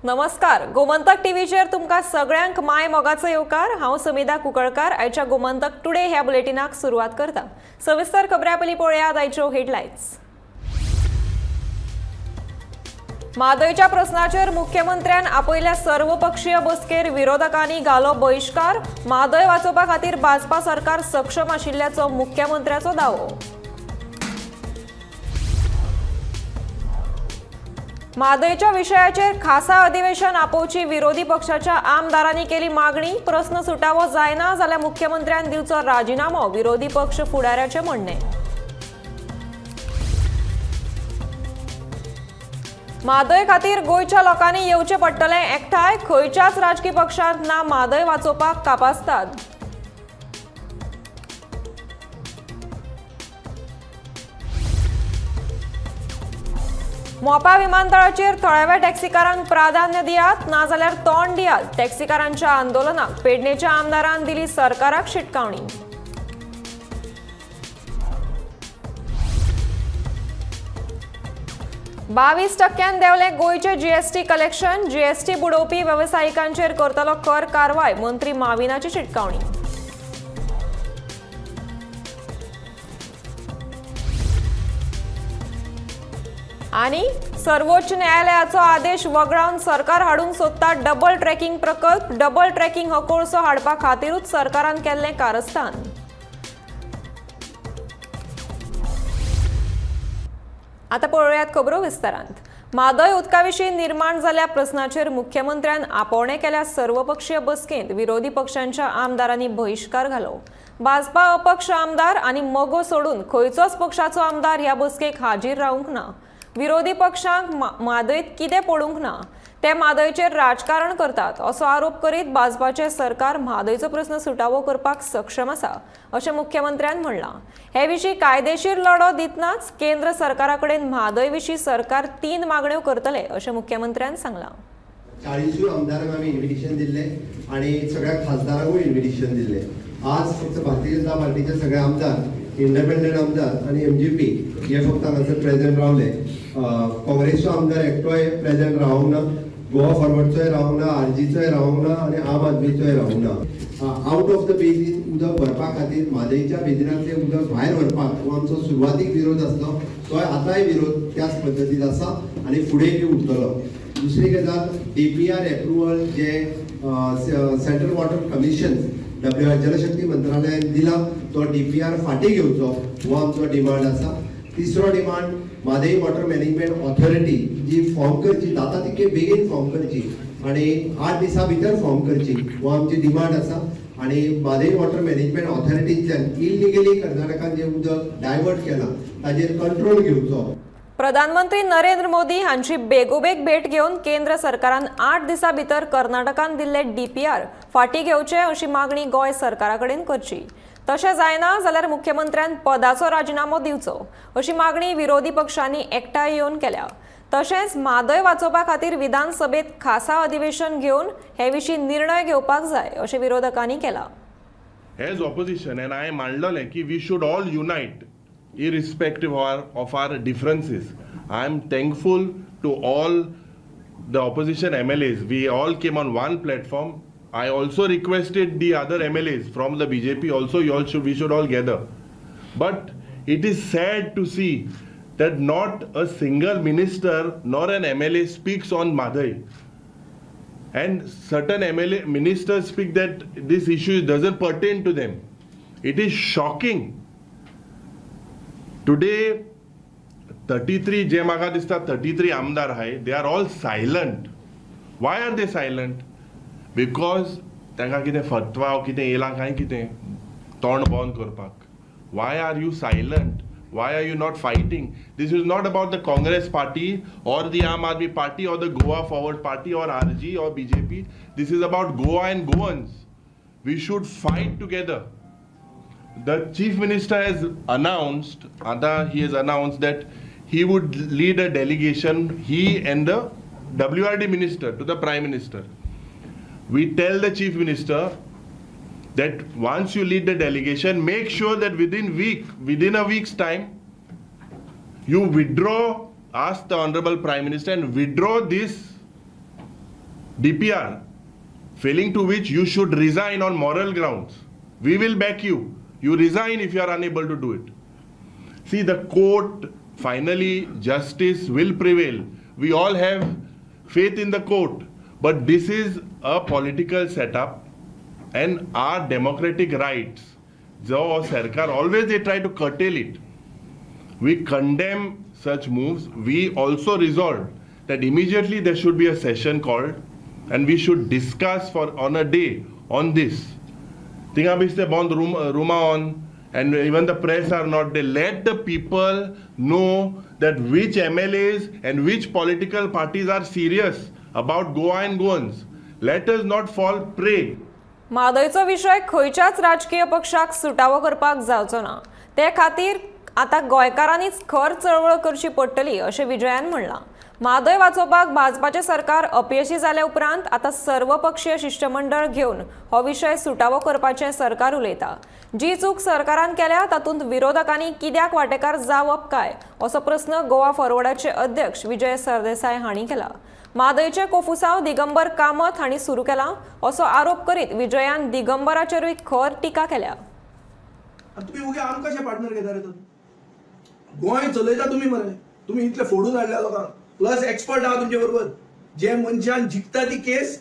नमस्कार, गोमंतक टीव्हीचेर तुमकां सगळ्यांक my मोगाचो येवकार। हांव समिधा कुंकळकार आयच्या गोमंतक टुडे ह्या बुलेटिनाक सुरवात करता। सविस्तर खबरां पयलीं पळोवया आयच्यो हेडलायन्स। म्हादयच्या प्रस्नाचेर मुख्यमंत्र्यान आपयल्या सर्वपक्षीय बसकेर विरोधकांनी घालो बहिश्कार। म्हादय वाचोवपा खातीर भाजपा सरकार सक्षम आशिल्ल्याचो मुख्यमंत्र्याचो दावो। म्हादयच्या विशयाचेर खासा अधिवेशन आपोवची विरोधी पक्षाच्या आमदारांनी केली मागणी। प्रस्न सुटावो जायना जाल्यार मुख्यमंत्र्यान दिवचो राजिनामो, विरोधी पक्ष फुडाऱ्याचें म्हणणें। म्हादय खातीर गोंयच्या लोकांनी येवचें पडटलें एकठांय, खंयच्याच राजकी पक्षांत ना म्हादय वाचोवपाक कापास्ताद। मोपा विमानतळाचेर थळाव्या टॅक्सीकारांक प्राधान्य दियात, नाजाल्यार तोंड दियात। टॅक्सीकारांच्या आंदोलनाक पेडणेच्या आमदारान दिली सरकाराक शिटकावणी। 22% देंवलें गोंयचें जीएसटी कलेक्शन। जीएसटी बुडोवपी वेवसायिकांचेर करतलो कर कारवाय, मंत्री माविनाची शिटकावणी। आनी सर्वोच्च न्यायालयाचो आदेश वगळावन सरकार हाडूंक सोदता डबल ट्रॅकिंग प्रकल्प। डबल ट्रॅकिंग हो कोळसो हाडपा खातीरूच सरकारान केल्लें कारस्थान। आतां पळोवयात खबरो विस्तारांत। म्हादय उदका विशीं निर्माण जाल्ल्या प्रस्नाचेर मुख्यमंत्र्यान आपोवणें केल्या सर्वपक्षीय बसकेंत विरोधी पक्षांच्या आमदारांनी बहिश्कार घालो। भाजपा अपक्ष आमदार आनी मगो सोडून खंयचोच पक्षाचो आमदार ह्या बसकेक हाजीर रावंक ना। विरोधी पक्षांक म्हादयत कितें पडूंक ना, ते म्हादयचेर राजकारण करतात असो आरोप करीत भाजपाचें सरकार म्हादयचो प्रस्न सुटावो करपाक सक्षम आसा अशें मुख्यमंत्र्यान म्हणलां। हे विशीं कायदेशीर लढो दितनाच केंद्र सरकारा कडेन म्हादय विशीं सरकार 3 मागण्यो करतले अशें मुख्यमंत्र्यान सांगलां। 40 आमदारांक आमी इन्व्हिटेशन दिल्लें आनी सगळ्या खासदारांकूय इन्व्हिटेशन दिल्लें। आज फक्त भारतीय जनता पार्टीचे सगळे आमदार, इंडिपेंडंट आमदार आनी एमजीपी हे फक्त हांगासर प्रेझेंट रावले। काँग्रेसचो आमदार एकटोय प्रेझेंट रावंक ना, गोवा फॉरवर्डचोय रावंक ना, आरजीचोय रावंक ना आनी आम आदमीचोय रावंक ना। आउट ऑफ the basin उदक भरपा खातीर म्हादयच्या बेजिनांतलें उदक भायर व्हरपाक हो आमचो सुरवातीक विरोध आसलो, तोय आतांय विरोध त्याच पद्दतीन आसा आनी फुडें बी उरतलो। दुसरी गजाल, डीपीआर एप्रुवल जे central water commission W Jalshakti मंत्रालयान दिला तो डीपीआर फाटीं घेवचो हो आमचो डिमांड आसा। तिसरो demand, Mhadei water management authority जी फॉर्म करची, जाता तितके बेगीन फॉर्म करची आनी 8 दिसां भितर फॉर्म करची हो आमची डिमांड आसा। आनी म्हादय वॉटर मॅनेजमेंट ऑथॉरिटींतल्यान इलिगली कर्नाटकान जें उदक डायवर्ट केलां ताजेर कंट्रोल घेवचो। प्रधानमंत्री नरेंद्र मोदी हांची बेगोबेग भेट घेवन केंद्र सरकारान 8 दिसां भितर कर्नाटकान दिल्ले डीपीआर फाटीं घेवचे अशी मागणी गोंय सरकारा कडेन करची। तशें जायना जाल्यार मुख्यमंत्र्यान पदाचो राजिनामो दिवचो अशी मागणी विरोधी पक्षांनी एकठांय येवन केल्या। तशेंच म्हादय वाचोवपा खातीर विधानसभेत खासा अधिवेशन घेवन हे विशीं निर्णय घेवपाक जाय अशें विरोधकांनी केलां। एज ऑपोजिशन एंड हांवें मांडलेलें की we should all unite irrespective of our differences. I am thankful to all the opposition MLAs. We all came on one platform. I also requested the other MLAs from the BJP also, we should all gather. But it is sad to see that not a single minister nor an MLA speaks on Mhadei. And certain MLA ministers speak that this issue doesn't pertain to them. It is shocking. Today, 33 जे म्हाका दिसता 33 आमदार आहाय, they are all silent. Why are they silent? Because तांकां कितें फतवा कितें येयलां काय कितें तोंड बंद करपाक। Why are you silent? Why are you not fighting? This is not about the Congress party or the Aam Aadmi Party or the Goa Forward Party or RG or BJP. This is about Goa and Goans. We should fight together. The Chief Minister has announced, he has announced that he would lead a delegation, he and the WRD Minister, to the Prime Minister. We tell the Chief Minister that once you lead the delegation, make sure that within a week's time, you withdraw, ask the Honorable Prime Minister and withdraw this DPR, failing to which you should resign on moral grounds. We will back you. You resign if you are unable to do it. See, the court, finally justice will prevail. We all have faith in the court, but this is a political setup and our democratic rights, जो सरकार always they try to curtail it. We condemn such moves. We also resolved that immediately there should be a session called and we should discuss for on a day on this. Thinga biste bond ruma on, and even the press are not there. Let the people know that which MLAs and which political parties are serious about Goa and Goans. Let us not fall prey. म्हादयचो विशय खंयच्याच राजकीय पक्षाक सुटावो करपाक जावचो ना, ते खातीर आतां गोंयकारांनीच खर चळवळ करची पडटली अशें विजयान म्हणलां. म्हादय वाचोवपाक भाजपाचें सरकार अपयशी जाल्या उपरांत आतां सर्वपक्षीय शिश्टमंडळ घेवन हो विशय सुटावो करपाचें सरकार उलयता. जी चूक सरकारान केल्या तातूंत विरोधकांनी कित्याक वांटेकार जावप काय असो प्रस्न गोवा फॉरवर्डाचे अध्यक्ष विजय सरदेसाय हांणी केला. म्हादयचें कोफुसांव दिगंबर कामत हांणी सुरू केला असो आरोप करीत विजयान दिगंबराचेरूय खर टिका केल्या. तुमी उगे आमकां कशें पार्टनर घेता रे? गोंय चलयता तुमी मरे, तुमी इतले फोडून हाडल्या लोकांक, प्लस एक्सपर्ट आहा तुमचे बरोबर. जे मनशान जिखता ती केस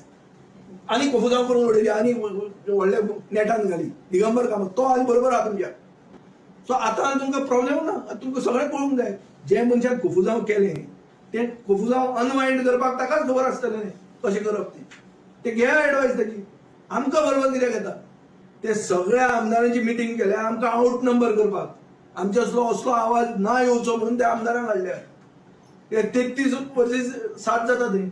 आनी कोफुसांव करून उडयली आनी व्हडल्या नेटान घाली दिगंबर कामत, तो आनी बरोबर आहा तुमच्या. सो आतां तुमकां प्रॉब्लेम ना, तुमकां सगळें पळोवंक जाय. जे मनशान कोफुसांव केलें तें कोफुसांव अनवायंड करपाक ताकाच खबर आसतलें कशें करप तें. तें घेया एडवायस ताची, आमकां बरोबर कित्याक येता? ते सगळ्या आमदारांची मिटींग केल्या आमकां आवट नंबर करपाक, आमचे असलो असलो आवाज ना येवचो म्हणून त्या आमदारांक हाडल्या. 33 वर्सेस 7 जाता ते,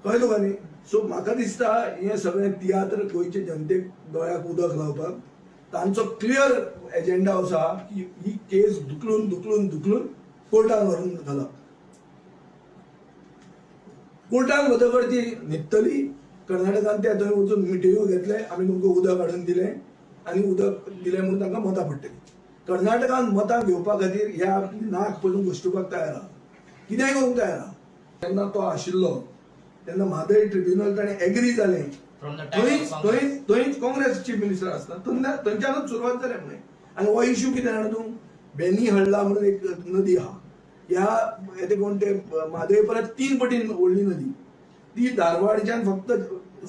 कळ्ळें तुका न्ही? सो म्हाका दिसता हें सगळें तियात्र गोंयचे जनतेक दोळ्याक उदक लावपाक तांचो क्लियर एजेंडा आसा की ही केस धुकलून धुकलून धुकलून कोर्टान व्हरून घालप. कोर्टान वतकर ती न्हिदतली. कर्नाटकान ते थंय वचून मिटिंग्यो घेतले, आमी तुमकां उदक हाडून दिलें आनी उदक दिलें म्हणून तांकां मतां पडटलीं. कर्नाटकान मतां घेवपा खातीर ह्या आपली नाक पसून घश्टुपाक तयार आहा, कितेंय करूंक तयार आहा. तेन्ना तो आशिल्लो तेन्ना म्हादय ट्रिब्युनल ताणें एग्री जालें, थंयच थंयच थंयच काँग्रेस चीफ मिनिस्टर आसतना थंयच्यानूच सुरवात जाल्या म्हणून. आनी हो इश्यू कितें जाणा तूं, बेनी हळ्ळा म्हणून एक नदी आहा, ह्या ते कोण ते म्हादय परत 3 पटीन व्हडली नदी, ती धारवाडच्यान फक्त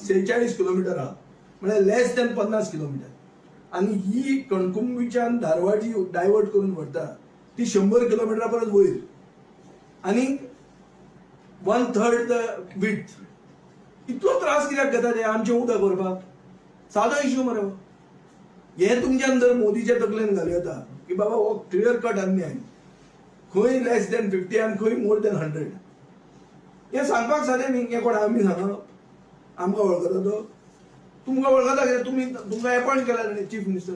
46 किलोमिटर आहा, म्हळ्यार लेस दॅन 50 किलोमिटर. आनी ही कणकुंबीच्यान धारवाडची डायवर्ट करून व्हरता ती 100 किलोमिटरा परत वयर आनी 1/3 the width. इतलो त्रास कित्याक घेता ते आमचें उदक व्हरपाक? सादो इश्यू मरे हो. हें तुमच्यान जर मोदीच्या तकलेन घालूं येता की बाबा हो क्लियर कट अन्याय, खंय लेस दॅन 50 आनी खंय मोर दॅन 100, हें सांगपाक सादें न्ही. हें कोण आमी सांगप? आमकां वळखता तो? तुमकां वळखता कित्याक तुमी तुमकां एपॉयंट केला ताणें चीफ मिनिस्टर,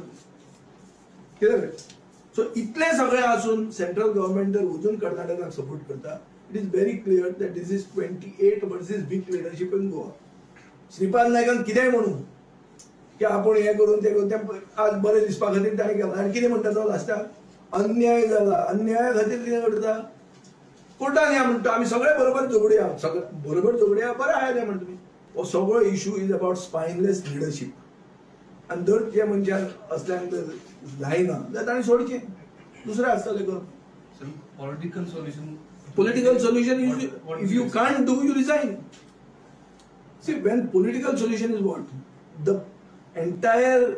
कितें? सो इतलें सगळें आसून सेंट्रल गव्हर्मेंट जर अजून कर्नाटकाक सपोर्ट करता, it is very clear that this is 28 versus weak leadership in Goa. Shripad नायकान कितेंय म्हणू की आपूण हें करून तें करून तें आज बरें दिसपा खातीर ताणें केलां. आनी कितें म्हणटा तो लास्टाक, अन्याय जाला, अन्याया खातीर कितें करता? कोर्टान या म्हणटा आमी सगळे बरोबर झगडया, सगळे बरोबर झगडया, बरें आहा तें म्हणटा तुमी. हो सगळो issue is about spineless leadership. आनी जर जे मनशान असल्यांक जर जायना जाल्यार ताणें सोडचें, दुसरें आसतलें करून. Political solution. Political solution is if you can't do, you resign. See, when political solution is what? The entire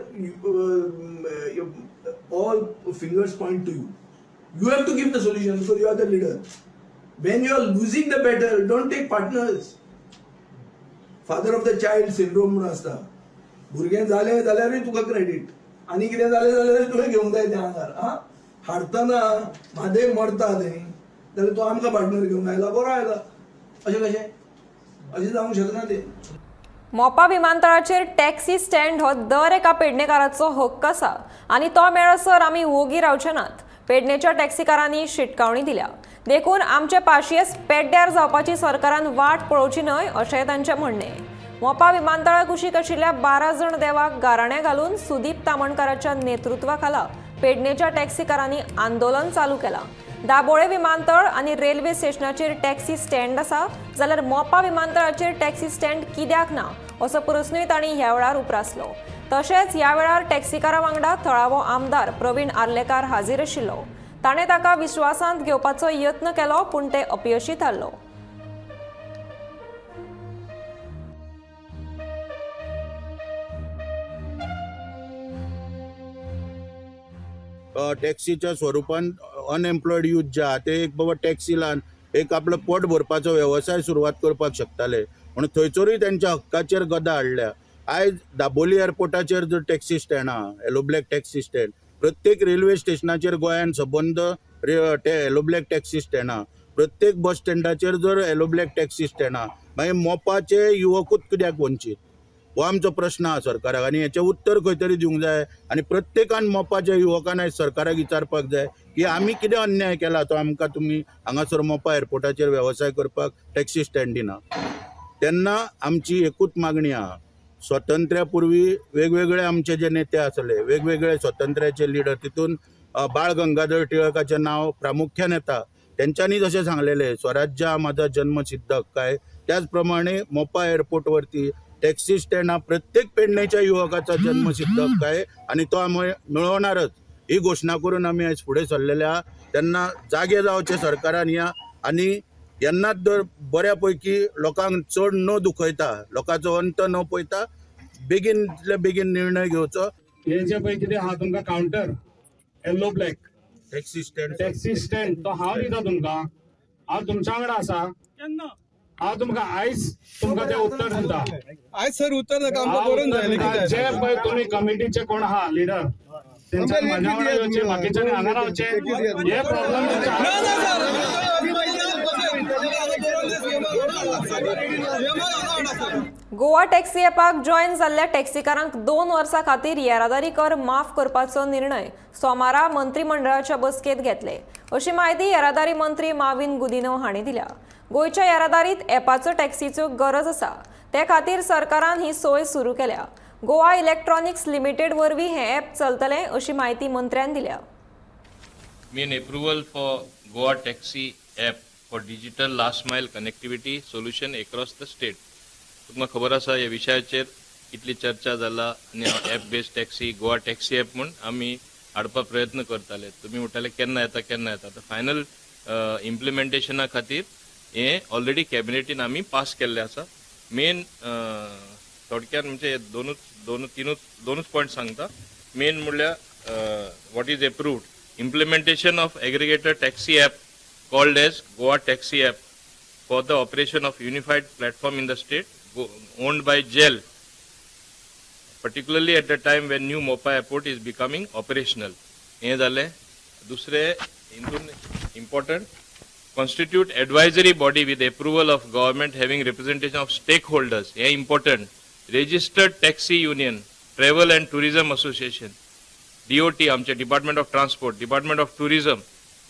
all fingers point to you. You have to give the solution because you are the leader. When you are losing the battle, don't take partners. Father of the child syndrome म्हणून आसता. भुरगें जालें जाल्यारूय तुका credit, आनी कितें जालें जाल्यारूय तुवें घेवंक जाय तें आंगार. आं, हारतना म्हादय मरता थंय जाल्यार तूं आमकां पार्टनर घेवंक आयला, बरो आयला, अशें कशें? अशें जावंक शकना तें. मोपा विमानतळाचेर टॅक्सी स्टँड हो दर एका पेडणेकाराचो हक्क आसा आनी तो मेळसर आमी वोगी रावचे नात, पेडणेच्या टॅक्सीकारांनी शिटकावणी दिल्या. देखून आमचे पाशियेस पेड्ड्यार जावपाची सरकारान वाट पळोवची न्हय अशें तांचें म्हणणें. मोपा विमानतळा कुशीक आशिल्ल्या 12 जण देवाक गाराणें घालून सुदीप तामणकाराच्या नेतृत्वाखाला पेडणेच्या टॅक्सीकारांनी आंदोलन चालू केलां। दाबोळे विमानतळ आनी रेल्वे स्टेशनाचेर टॅक्सी स्टँड आसा जाल्यार मोपा विमानतळाचेर टॅक्सी स्टँड कित्याक ना असो प्रस्नूय तांणी ह्या वेळार उप्रासलो। तशेंच ह्या वेळार टॅक्सीकारा वांगडा थळावो आमदार प्रवीण आर्लेकार हाजीर आशिल्लो। ताणें ताका विश्वासांत घेवपाचो यत्न केलो पूण ते अपयशी थारलो। टॅक्सीच्या स्वरूपान अनएम्प्लॉयड यूथ जे आहा ते एक बाबा टॅक्सीलान एक आपलो पोट भरपाचो वेवसाय सुरवात करपाक शकताले, म्हणून थंयसरूय तेंच्या हक्काचेर गदा हाडल्या। आयज दाबोली एअरपोर्टाचेर जर टॅक्सी स्टँड आहा, येलो ब्लॅक टॅक्सी स्टँड, प्रत्येक रेल्वे स्टेशनाचेर गोंयान सबंद येलो ब्लॅक टॅक्सी स्टँड आहा, प्रत्येक बस स्टँडाचेर जर येलो ब्लॅक टॅक्सी स्टँड आहा, मागीर मोपाचे युवकूच कित्याक वंचीत हो आमचो प्रश्न आहा सरकाराक आनी हेचें उत्तर खंय तरी दिवंक जाय। आनी प्रत्येकान मोपाच्या युवकान आयज सरकाराक विचारपाक जाय की आमी कितें अन्याय केला तो आमकां तुमी हांगासर मोपा एअरपोर्टाचेर वेवसाय करपाक टॅक्सी स्टँड दिना। तेन्ना आमची एकूच मागणी आहा, स्वातंत्र्या पूर्वी वेगवेगळे आमचे जे नेते आसले, वेगवेगळे स्वातंत्र्याचे लिडर, तितून बाळ गंगाधर टिळकाचें नांव प्रामुख्यान येता। तेंच्यांनी जशें सांगलेलें स्वराज्य हा माझा जन्मसिद्ध हक्क आहे, त्याच प्रमाणे मोपा एअरपोर्ट वरती टॅक्सी स्टँड हा प्रत्येक पेडणेच्या युवकाचा जन्मसिद्ध हक्क आहे आणि तो आमी मेळोवणारच ही घोशणा करून आमी आयज फुडें सरलेले आहा। तेन्ना जागे जावचे सरकारान ह्या आनी येन्नाच दर बऱ्या पैकी लोकांक चड न दुखयता, लोकांचो अंत न पळयता बेगीन बेगीन निर्णय घेवचो। हे जे पळय कितें आहा तुमकां counter yellow black taxi stand, taxi stand तो हांव दिता तुमकां, हांव तुमच्या वांगडा आसा, हांव तुमकां आयज तुमकां तें उत्तर दिता। आयज सर उत्तर नाका, आमकां बरोवन जाय। जे पळय तुमी कमिटीचे कोण आहा लिडर तेंच्या म्हाज्या वांगडा येवचे, बाकीच्यांनी हांगा रावचे, हे प्रॉब्लम गोवा टॅक्सी ॲपाक जॉयन जाल्ल्या टॅक्सीकारांक 2 वर्सां खातीर येरादारी कर माफ करपाचो निर्णय सोमारा मंत्रिमंडळाच्या बसकेंत घेतले अशी म्हायती येरादारी मंत्री माविन गुदिन्हो हांणी दिल्या। गोंयच्या येरादारीत ॲपाचो टॅक्सीच्यो गरज आसा, ते खातीर सरकारान ही सोय सुरू केल्या। गोवा इलेक्ट्रॉनिक्स लिमिटेड वरवीं हें ॲप चलतलें अशी म्हायती मंत्र्यान दिल्या। Main approval for Goa taxi app for digital last mile connectivity solution across the state. तुमकां खबर आसा ह्या विशयाचेर कितली चर्चा जाला आनी app based taxi Goa taxi app म्हूण आमी हाडपाक प्रयत्न करताले। तुमी म्हणटाले केन्ना येता केन्ना येता, आतां फायनल इम्प्लिमेंटेशना खातीर हें ऑलरेडी कॅबिनेटीन आमी पास केल्लें आसा। मेन थोडक्यान म्हणजे दोनूच पॉयंट सांगता। मेन म्हणल्यार what is approved implementation of aggregator taxi app called as Goa Taxi App for the operation of unified platform in the state owned by GEL, particularly at the time when new Mopa airport is becoming operational. हे जालें। दुसरे हितून important, constitute advisory body with approval of government having representation of stakeholders. हे important, registered taxi union, travel and tourism association, DOT आमचे department of transport, department of tourism,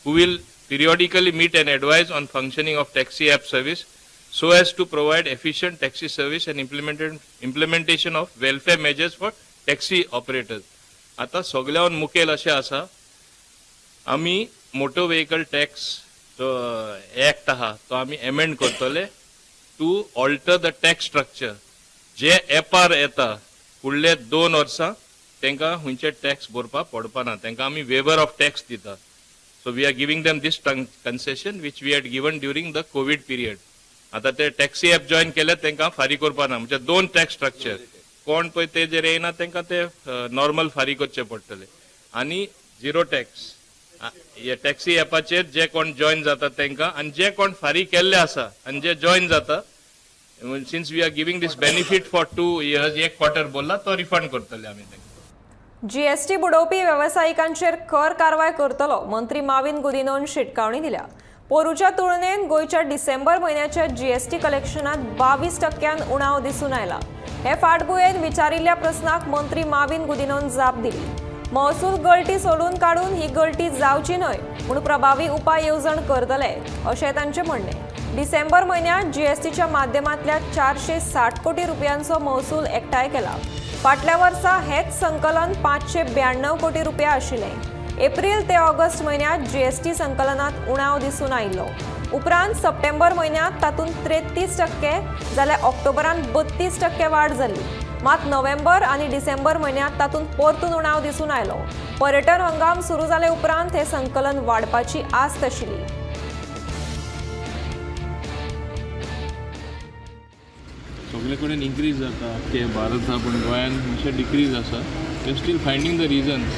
who will periodically meet and advise on functioning of taxi app service so as to provide efficient taxi service and implementation of welfare measures for taxi operators. आता सगळ्याहून मुखेल अशें आसा, आमी motor vehicle tax जो act आहा तो आमी amend करतले to alter the tax structure. जे एपार येता फुडले 2 वर्सां तांकां खंयचे टॅक्स भरपाक पडपाना, तांकां आमी वेवर ऑफ टॅक्स दिता. So we are giving them this concession which we had given during the COVID period. आता ते टॅक्सी ॲप जॉईन केले तांकां फारीक करपा ना, म्हणजे 2 टॅक्स स्ट्रक्चर. कोण पळय ते जेर येयना तांकां ते नॉर्मल फारीक करचे पडटले आनी झिरो टॅक्स हे टॅक्सी ॲपाचेर जे कोण जॉईन जाता तांकां आनी जे कोण फारीक केल्ले आसा आनी जे जॉईन जाता, since we are giving this benefit for 2 years, एक क्वॉर्टर बोलला तो रिफंड करतले आमी तांकां. जीएसटी बुडोवपी वेवसायिकांचेर खर कारवाय करतलो मंत्री माविन गुदिन्होन शिटकावणी दिल्या. पोरूच्या तुलनेन गोंयच्या डिसेंबर म्हयन्याच्या जीएसटी कलेक्शनात 22% उणाव दिसून आयला. हे फाटभुंयेर विचारिल्ल्या प्रस्नाक मंत्री माविन गुदिन्होन जाप दिली. महसूल गळटी सोडून काडून ही गळटी जावची न्हय म्हूण प्रभावी उपाय येवजण करतले अशें तांचें म्हणणें. डिसेंबर म्हयन्यांत जीएसटीच्या माध्यमांतल्या 460 कोटी रुपयांचो महसूल एकठांय केला. फाटल्या वर्सा हेच संकलन 592 कोटी रुपया आशिल्लें. एप्रील ते ऑगस्ट म्हयन्यांत जीएसटी संकलनात उणाव दिसून आयिल्लो. उपरांत सप्टेंबर म्हयन्यांत तातूंत 33% जाल्यार ऑक्टोबरांत 32% वाड जाली. मात नोव्हेंबर आनी डिसेंबर म्हयन्यांत तातूंत परतून उणाव दिसून आयलो. पर्यटन हंगाम सुरू जाले उपरांत हे संकलन वाडपाची आस्त आशिल्ली. सगळे कडेन इन्क्रीज जाता आख्खे भारत, पूण गोंयान मातशें डिक्रीज आसा. We are still finding the reasons.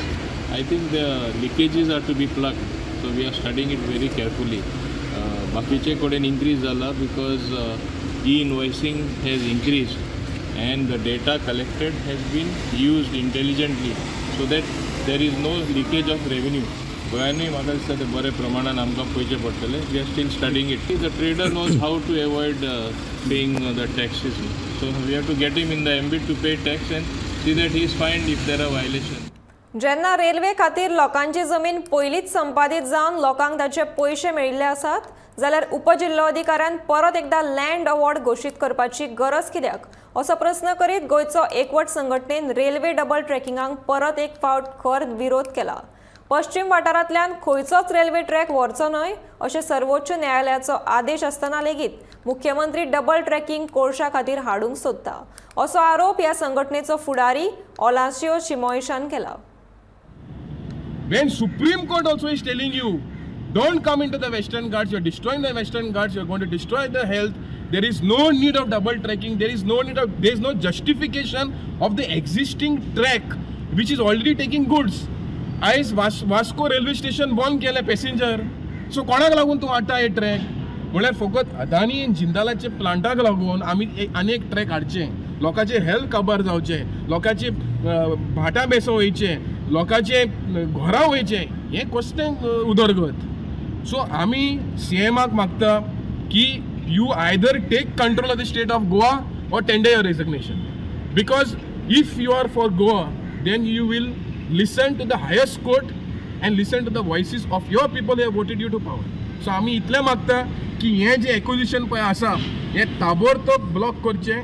I think the leakages are to be plugged, so we are studying it very carefully. बाकीचे कडेन इन्क्रीज जाला because e-invoicing has increased and the data collected has been used intelligently so that there is no leakage of revenue. गोंयानूय म्हाका दिसता ते बऱ्या प्रमाणान आमकां पळोवचें पडटलें. We are still studying it. The trader knows how to avoid paying the taxes, so we have to get him in the ambit to pay tax and see that he is fined if there are violation. जेन्ना railway खातीर लोकांची जमीन पयलींच संपादीत जावन लोकांक ताचे पयशे मेळिल्ले आसात जाल्यार उपजिल्लोधिकाऱ्यान परत एकदा लँड अवॉर्ड घोशीत करपाची गरज कित्याक असो प्रस्न करीत गोंयचो एकवट संघटनेन रेल्वे डबल ट्रॅकिंगाक परत एक फावट खर विरोध केला. पश्चिम वाठारांतल्यान खंयचोच रेल्वे ट्रॅक व्हरचो न्हय अशें सर्वोच्च न्यायालयाचो आदेश आसतना लेगीत मुख्यमंत्री डबल ट्रॅकिंग कोळशा खातीर हाडूंक सोदता असो आरोप ह्या संघटनेचो फुडारी ओलासियो शिमोयशान केला. When Supreme Court also is telling you, don't come into the Western Ghats, you're destroying the Western Ghats, you're going to destroy the health. There is no need of double tracking, there is no need of, there is no justification of the existing track which is already taking goods. आयज Vasco railway station बंद केलें passenger, so कोणाक लागून तूं हाडटा हे track? म्हळ्यार फकत अदानी आनी जिंदालाचे प्लांटाक लागून आमी आनी एक ट्रॅक हाडचें, लोकांचें हेल्थ काबार जावचें, लोकांची भाटां बेसां वयचें, लोकांचे घरां वयचें, हें कसलें उदरगत? सो आमी सीएमाक मागता की you either take control of the state of Goa or tender your resignation, because if you are for Goa then you will listen to the highest court and listen to the voices of your people who have voted you to power. So आमी इतलें मागता की हें जें acquisition पळय आसा हें ताबडतोब ब्लॉक करचें,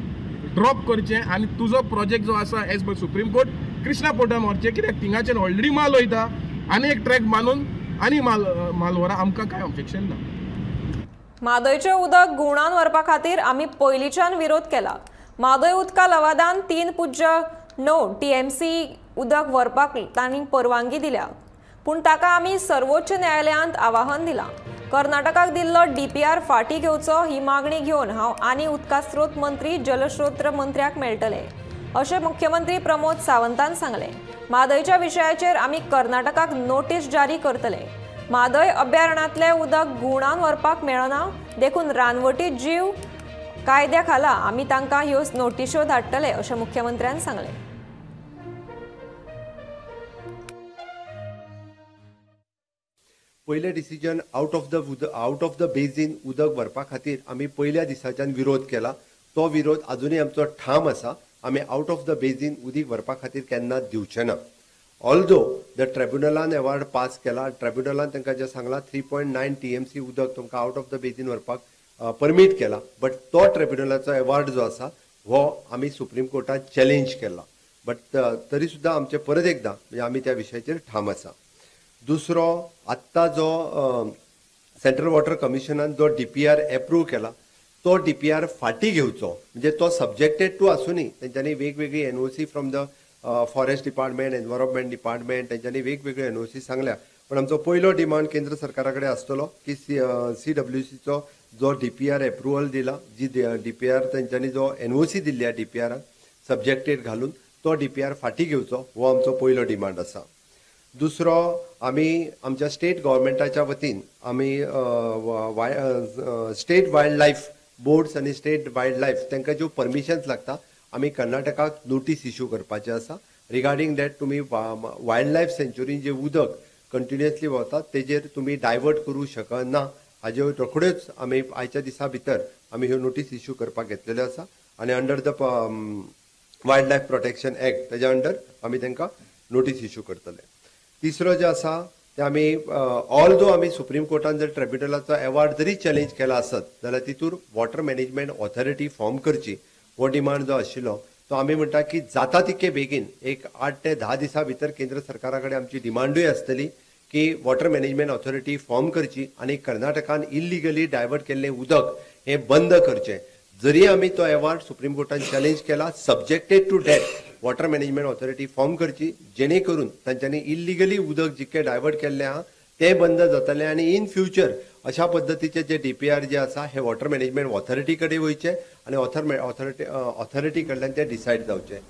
ड्रॉप करचें आनी तुजो प्रोजेक्ट जो आसा as per supreme court Krishna पोर्टान व्हरचें, कित्याक थिंगाच्यान ऑलरेडी माल वयता आनी एक ट्रॅक बांदून आनी माल माल व्हरा, आमकां कांय ऑब्जेक्शन ना. म्हादयचें उदक घुंवडावन व्हरपा खातीर आमी पयलींच्यान विरोध केला. म्हादय उदका लवादान 3.9 TMC उदक व्हरपाक तांणी परवानगी दिल्या, पूण ताका आमी सर्वोच्च न्यायालयांत आवाहन दिलां. कर्नाटकाक दिल्लो DPR फाटीं घेवचो ही मागणी घेवन हांव आनी उदका स्रोत मंत्री जलस्रोत मंत्र्याक मेळटले अशें मुख्यमंत्री प्रमोद सावंतान सांगलें. म्हादयच्या विशयाचेर आमी कर्नाटकाक नोटीस जारी करतले. म्हादय अभयारण्यांतलें उदक घुंवडावन व्हरपाक मेळना देखून रानवटी जीव कायद्या खाला आमी तांकां ह्यो नोटिश्यो धाडटले अशें मुख्यमंत्र्यान सांगलें. पयलें decision out of the basin उदक व्हरपा खातीर आमी पयल्या दिसाच्यान विरोध केला, तो विरोध अजुनूय आमचो ठाम आसा. आमी आउट ऑफ the basin उदक व्हरपा खातीर केन्नाच दिवचे ना. ऑल्दो the ट्रिब्युनलान अवॉर्ड पास केला, ट्रिब्युनलान तांकां जें सांगलां 3.9 TMC उदक तुमकां आउट ऑफ the basin व्हरपाक परमीट केला, बट तो ट्रिब्युनलाचो अवॉर्ड जो आसा हो आमी सुप्रीम कोर्टात चॅलेंज केला, बट तरी सुद्दां आमचें परत एकदां म्हणजे आमी त्या विशयाचेर ठाम आसा. दुसरो आत्तां जो सेंट्रल वॉटर कमिशनान जो DPR approve केला तो DPR फाटीं घेवचो, म्हणजे तो सब्जेक्टेड टू आसुनूय तेंच्यांनी वेगवेगळी NOC from the forest department, environment department तेंच्यांनी वेगवेगळ्यो NOC सांगल्या, पण आमचो पयलो डिमांड केंद्र सरकारा कडेन आसतलो की CWCचो जो DPR approval दिला, जी DPR तेंच्यांनी जो NOC दिल्ली आसा DPR subjected घालून तो DPR फाटीं घेवचो, हो आमचो पयलो डिमांड आसा. दुसरो आमी आमच्या स्टेट गव्हर्मेंटाच्या वतीन आमी स्टेट वायल्ड लायफ बोर्ड्स आनी स्टेट वायल्ड लायफ तांकां ज्यो परमिशन्स लागता आमी कर्नाटकाक नोटीस इश्यू करपाचें आसा रिगार्डींग that तुमी वायल्ड लायफ सेंच्युरीन जें उदक कंटिन्युअसली वता तेजेर तुमी डायवर्ट करूं शकना, हाजेर रोखड्योच आमी आयच्या दिसा भितर आमी ह्यो नोटीस इश्यू करपाक घेतलेल्यो आसा आनी under the wildlife protection act तेज्या अंडर आमी तांकां नोटीस इश्यू करतले. तिसरो जे आसा ते आमी ऑलदो आमी सुप्रीम कोर्टान जर ट्रिब्युनलाचो एवॉर्ड जरी चॅलेंज केला आसत जाल्यार तितूर वॉटर मॅनेजमेंट ऑथॉरिटी फॉर्म करची हो डिमांड जो आशिल्लो तो आमी म्हणटा की जाता तितके बेगीन एक 8 ते 10 दिसां भितर केंद्र सरकारा कडेन आमची डिमांडूय आसतली की वॉटर मॅनेजमेंट ऑथॉरिटी फॉर्म करची आनी कर्नाटकान इल्लिगली डायवर्ट केल्लें उदक हें बंद करचें. जरी आमी तो एवॉर्ड सुप्रीम कोर्टान चॅलेंज केला subjected to that water management authority form करची जेणे करून तांच्यांनी इल्लिगली उदक जितकें डायवर्ट केल्लें आहा तें बंद जातलें आनी इन फ्युचर अशा पद्दतीचे जे DPR जे आसा हे वॉटर मॅनेजमेंट ऑथॉरिटी कडेन वयचे आनी ऑथॉरिटी कडल्यान ते डिसायड जावचे.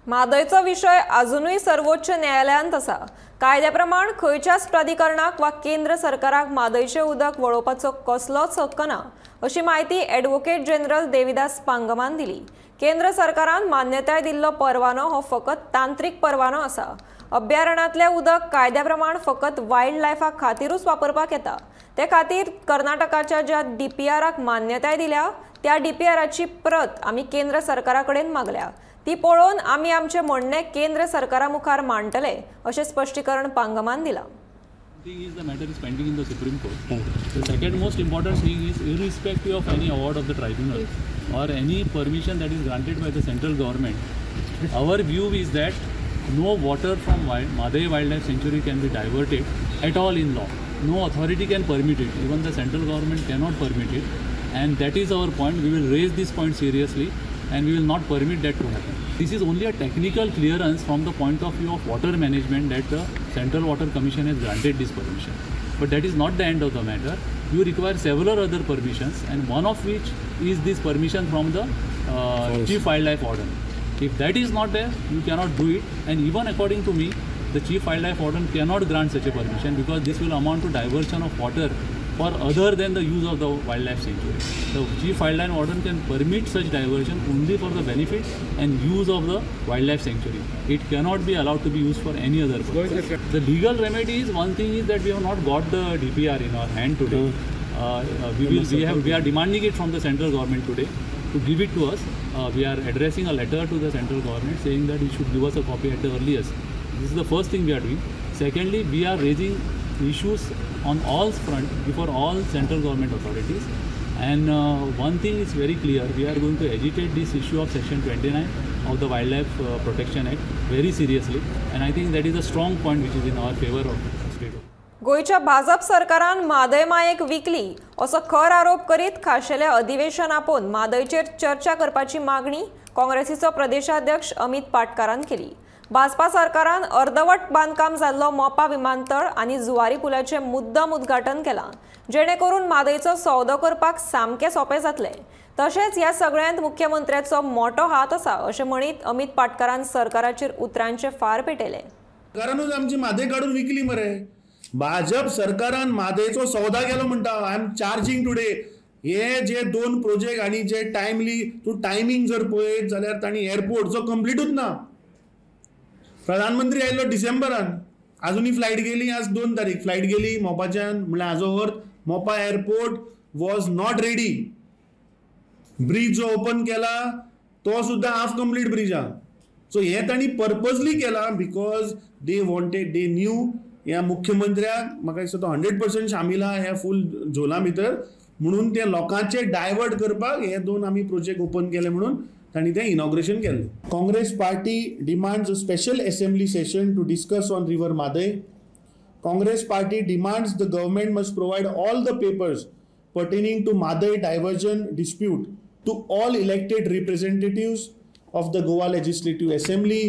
म्हादयचो विशय अजुनूय सर्वोच्च न्यायालयांत आसा. कायद्या प्रमाण खंयच्याच प्राधिकरणाक वा केंद्र सरकाराक म्हादयचें उदक वळोवपाचो कसलोच हक्क ना अशी म्हायती ॲडव्होकेट जनरल देविदास पांगमान दिली. केंद्र सरकारान मान्यताय दिल्लो परवानो हो फकत तांत्रीक परवानो आसा. अभयारण्यांतलें उदक कायद्या प्रमाण फकत वायल्ड लायफा खातीरूच वापरपाक येता. ते खातीर कर्नाटकाच्या ज्या DPRाक मान्यताय दिल्या त्या DPRाची प्रत आमी केंद्र सरकारा कडेन मागल्या. ती पळोवन आमी आमचें म्हणणें केंद्र सरकारा मुखार मांडटले अशें स्पश्टीकरण पांगमान दिलां. Thing is, the matter is pending in the Supreme Court. The second most important thing is, irrespective of any award of the tribunal or any permission that is granted by the central government, our view is that no water from Mhadei Wildlife Sanctuary can be diverted at all in law. No authority can permit it. Even the central government cannot permit it. And that is our point. We will raise this point seriously and we will not permit that to happen. This is only a technical clearance from the point of view of water management that the Central Water Commission has granted this permission. But that is not the end of the matter. You require several other permissions, and one of which is this permission from the Chief Wildlife Warden. If that is not there, you cannot do it. And even according to me, the Chief Wildlife Warden cannot grant such a permission because this will amount to diversion of water for other than the use of the wildlife sanctuary. The Chief Wildlife Warden can permit such diversion only for the benefit and use of the wildlife sanctuary. It cannot be allowed to be used for any other purpose. The legal remedy is, one thing is that we have not got the DPR in our hand today. We are demanding it from the central government today to give it to us. We are addressing a letter to the central government saying that it should give us a copy at the earliest. This is the first thing we are doing. Secondly, we are raising issues on all front before all central government authorities, and one thing is very clear, we are going to agitate this issue of section 29 of the Wildlife Protection Act very seriously, and I think that is a strong point which is in our favor of state. गोंयच्या भाजप सरकारान म्हादय मायेक विकली असो खर आरोप करीत खाशेलें अधिवेशन आपोवन म्हादयचेर चर्चा करपाची मागणी काँग्रेसीचो प्रदेशाध्यक्ष अमित पाटकारान केली. भाजपा सरकारान अर्दवट बांदकाम जाल्लो मोपा विमानतळ आनी जुवारी पुलाचें मुद्दम उद्घाटन केलां जेणे करून म्हादयचो सौदो करपाक सामकें सोंपें जातलें. तशेंच ह्या सगळ्यांत मुख्यमंत्र्याचो मोटो हात आसा अशें म्हणीत अमित पाटकारान सरकाराचेर उतरांचे फार पेटयले. सरकारानूच आमची म्हादय काडून विकली मरे. भाजप सरकारान म्हादयचो सौदा केलो म्हणटा. I am charging today. हे जे दोन प्रोजेक्ट आनी जे टायमली तूं टायमींग जर पळयत जाल्यार तांणी एअरपोर्ट जो कंप्लिटूच ना. प्रधानमंत्री आयलो डिसेंबरान, आजुनूय फ्लायट गेली, आज 2 तारीख फ्लायट गेली मोपाच्यान, म्हणल्यार हाजो अर्थ Mopa airport was not ready. Bridge जो ओपन केला तो सुद्दां हाफ कंप्लीट ब्रिज आहा. सो हे तांणी पर्पजली केला because they wanted, they knew ह्या मुख्यमंत्र्याक म्हाका दिसता तो 100% शामील आहा ह्या फूल झोला भितर, म्हणून ते लोकांचे डायवर्ट करपाक हे दोन आमी प्रोजेक्ट ओपन केले म्हणून तांणी तें इनॉग्रेशन केलें. Congress party demands a special assembly session to discuss on river Mhadei. Congress party demands the government must provide all the papers pertaining to Mhadei diversion dispute to all elected representatives of the Goa Legislative Assembly.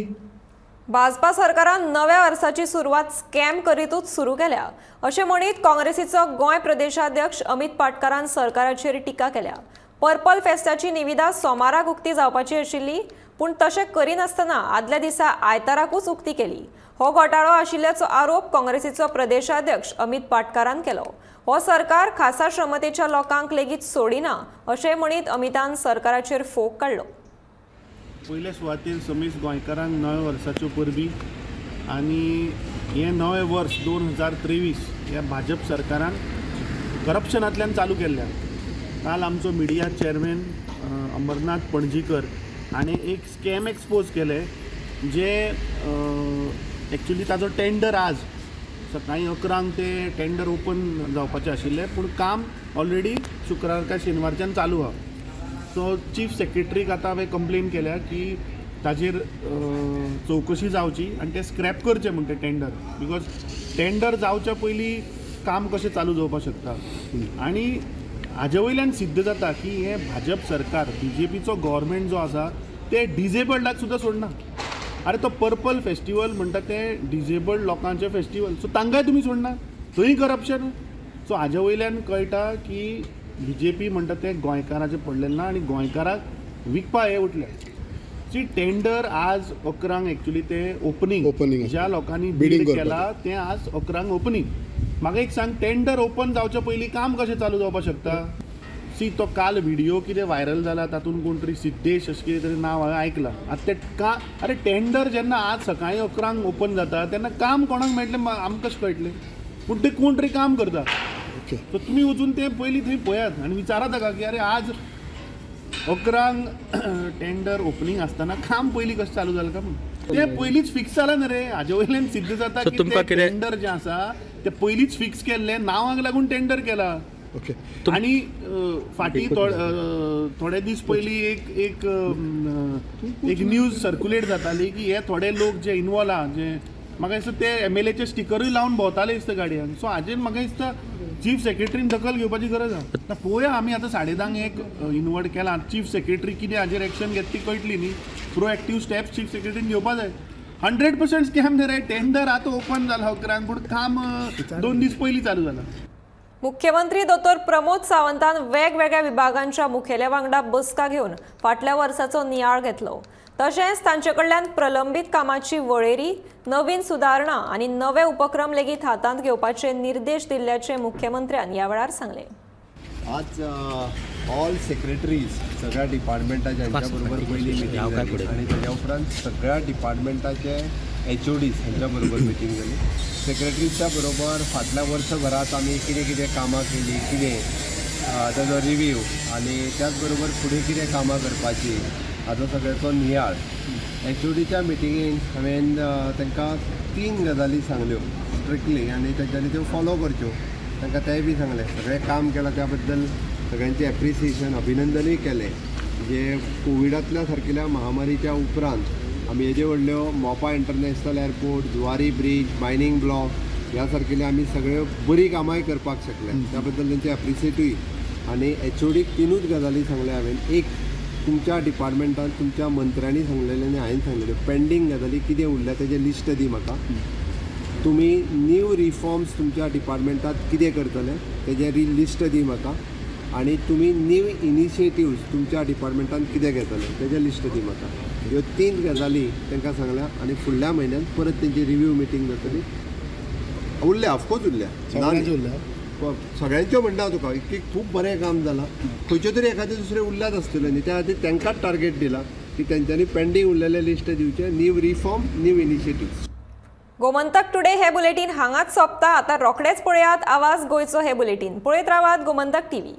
Bhajpa सरकारान नव्या वर्साची सुरवात scam करीतूच सुरू केल्या अशें म्हणीत काँग्रेसीचो गोंय प्रदेशाध्यक्ष अमित पाटकारान सरकाराचेर टिका केल्या. पर्पल फेस्ताची निविदा सोमाराक उक्ती जावपाची आशिल्ली, पूण तशें करिनासतना आदल्या दिसा आयताराकूच उक्ती केली. हो घोटाळो आशिल्ल्याचो आरोप काँग्रेसीचो प्रदेशाध्यक्ष अमित पाटकारान केलो. हो सरकार खासा क्षमतेच्या लोकांक लेगीत सोडिना अशें म्हणीत अमितान सरकाराचेर फोग काडलो. पयले सुवातेर समेस्त गोंयकारांक नव्या वर्साच्यो परबी आनी हें नवें वर्स 2023 ह्या भाजप सरकारान करप्शनांतल्यान चालू केल्ल्यान काल आमचो मिडिया चेअरमॅन अंबरनाथ पणजीकर हाणें एक स्कॅम एक्सपोज केलें जे एक्चुली ताजो टेंडर आज सकाळीं 11 ते टेंडर ओपन जावपाचें आशिल्लें, पूण काम ऑलरेडी शुक्रार काय शेनवारच्यान चालू आहा. सो चीफ सेक्रेटरीक आतां हांवें कंप्लेन केल्या की ताजेर चवकशी जावची आनी ते स्क्रॅप करचें म्हण तें टेंडर, because tender जावच्या पयलीं काम कशें चालू जावपाक शकता. आनी हाजे वयल्यान सिद्ध जाता की हें भाजप सरकार, बीजेपीचो गव्हर्मेंट जो आसा ते डिजेबल्डाक सुद्दां सोडना. अरे तो पर्पल फेस्टिवल म्हणटा तें डिजेबल्ड लोकांचें फेस्टिवल, सो तांकांय तुमी सोडना, थंय करप्शन. सो हाजे वयल्यान कळटा की बीजेपी म्हणटा तें गोंयकाराचें पडलेलें ना आनी गोंयकाराक विकपा हे उठले. सी टेंडर आज 11 एक्चुली ते ओपनींग ज्या लोकांनी बीड केला तें आज 11 ओपनींग. म्हाका एक सांग, टेंडर ओपन जावच्या पयलीं काम कशें चालू जावपाक शकता? सी तो काल व्हिडिओ कितें व्हायरल जाला तातूंत कोण तरी सिद्धेश अशें कितें तरी नांव हांवें आयकलां. आतां तें का अरे टेंडर जेन्ना आज सकाळीं 11 ओपन जाता तेन्ना काम कोणाक मेळटलें आमकां कशें कळटलें? पूण ते कोण तरी काम करता. सो तुमी वचून तें पयलीं थंय पळयात आनी विचारात ताका की अरे आज 11 टेंडर ओपनींग आसतना काम पयलीं कशें चालू जालें काय म्हूण. तें पयलींच फिक्स जालां न्ही रे. हाजे वयल्यान सिद्ध जाता की तें टेंडर जें आसा तें पयलींच फिक्स केल्लें, नांवाक लागून टेंडर केला. ओके. आनी फाटीं थोडे दीस पयलीं एक एक एक न्यूज सर्कुलेट जाताली की हे थोडे लोक जे इनवॉल्व आहा, जे म्हाका दिसता ते एमएलएचे स्टिकरूय लावन भोंवताले दिसता गाडयांक. सो हाजेर म्हाका दिसता चीफ सेक्रेटरीन दखल घेवपाची गरज आसा. पळोवया आमी आतां 10:30 एक इनवर्ड केला, चीफ सेक्रेटरी कितें हाजेर एक्शन घेता ती कळटली न्ही. प्रोएक्टीव स्टेप्स चीफ सेक्रेटरीन घेवपा जाय. 100% स्कॅम न्ही रे. टेंडर आतां ओपन जाला 11, पूण काम 2 दीस पयलीं चालू जाला. मुख्यमंत्री दोतोर प्रमोद सावंतान वेगवेगळ्या विभागांच्या मुखेल्या वांगडा बसका घेवन फाटल्या वर्साचो नियाळ घेतलो. तशेंच तांचे कडल्यान प्रलंबीत कामाची वळेरी, नवीन सुदारणा आनी नवे उपक्रम लेगीत हातांत घेवपाचे निर्देश दिल्ल्याचे मुख्यमंत्र्यान ह्या वेळार सांगलें. आज ऑल सेक्रेटरीज सगळ्या डिपार्टमेंटाच्या हांच्या बरोबर पयली मिटींग जाली आनी ताज्या उपरांत सगळ्या डिपार्टमेंटाचे एचओडीज हांच्या बरोबर मिटींग जाली. सेक्रेटरीच्या बरोबर फाटल्या वर्सभरात आमी कितें कितें कामां केली, कितें ताजो रिव्यू आनी त्याच बरोबर फुडें कितें कामां करपाची हाजो सगळ्याचो नियाळ. एचओडीच्या मिटिंगेन हांवें तांकां 3 गजाली सांगल्यो स्ट्रिक्टली आनी तांच्यांनी त्यो फॉलो करच्यो. तांकां तेंय बी सांगलें, सगळें काम केलां त्या बद्दल सगळ्यांचें एप्रिसिएशन, अभिनंदनूय केलें. जे कोविडांतल्या सारकेल्या महामारीच्या उपरांत आमी हेजे व्हडल्यो Mopa international airport, Zuari bridge, mining block ह्या सारकेले आमी सगळ्यो बरीं कामांय करपाक शकले, त्या बद्दल तांचें एप्रिसिएटूय. आनी एचओडीक 3 गजाली सांगल्या हांवें. एक, तुमच्या डिपार्टमेंटान तुमच्या मंत्र्यांनी सांगलेलें आनी हांवें सांगलेलें पेंडींग गजाली कितें उरल्या तेजें लिस्ट दी म्हाका. तुमी न्यू रिफॉर्म्स तुमच्या डिपार्टमेंटात कितें करतले तेजें लिस्ट दी म्हाका. आनी तुमी न्यू इनिशिएटिव्स तुमच्या डिपार्टमेंटान कितें घेतले तेजें लिस्ट दी म्हाका. ह्यो 3 गजाली तांकां सांगल्या आनी फुडल्या म्हयन्यान परत तेंची रिव्यू मिटींग जातली. उरल्या, ऑफकोर्स उरल्या, सगळ्यांच्यो म्हणटा तुका की खूब बरें काम जालां. खंयच्यो तरी एखादें दुसरें उरल्यात आसतल्यो न्ही, त्या खातीर तांकांच टार्गेट दिला की तेंच्यांनी पेंडींग उरलेलें लिस्ट दिवचें, new reform, new initiatives. Gomantak today हे बुलेटीन हांगाच सोंपता. आतां रोखडेच पळयात आवाज गोंयचो हे बुलेटीन. पळयत रावात गोमंतक टीव्ही.